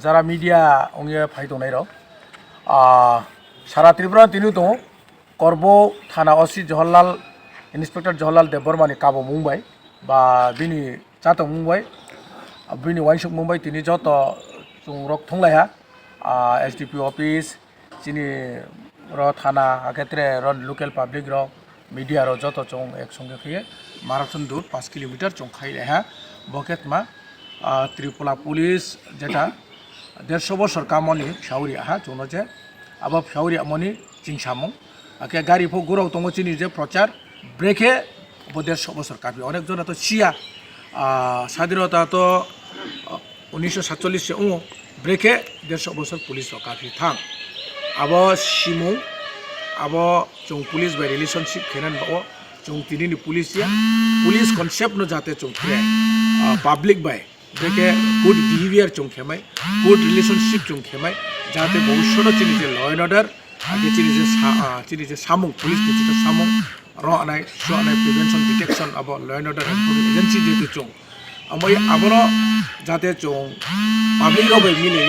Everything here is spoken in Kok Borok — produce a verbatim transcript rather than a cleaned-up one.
Jara media wngya phai tongnai rok, ah, sara Tripura tini tongo, Korbo thana O C Johorlal, Inspector Johorlal Debbarma ni kabo mung bai, ba bini chatong mung bai, bini uansuk mung bai tini joto chwng rok thunglai ha, ah, S D P office, chini ro thana, hakhe tre ro local public rok, media rok joto chwng ek songe khe marathon dur paanch kilometer chwng khai lai ha. Bo khe tma, ah, Tripura police jeta dersho bosor kamoni phiauri aha chwngno je abo phiauri amoni chingsamung. Hakhe gari pho gurok tongo chini je prochar, brekhe bo dersho bosor kapi. Onek jona to siya, ah, sadinota to, ah, unisho satchollish se wngo, brekhe dersho bosor police rok kaphir thang. Abo simung, abo chwng police bai relationship khenani bao chwng tinini police ya, police concept no jate chwng khe, ah, public bai, brekhe good behavior chwng khemai, good relationship chwng khemai, jate bhobishoto chini je law and order, age chini je sa-, ah, chini je samung, police ni je samung, ro anai, so anai, prevention, detection, abo law and order enforcement agency jehetu chwng. Amoi abono jate chwng public rok bai mili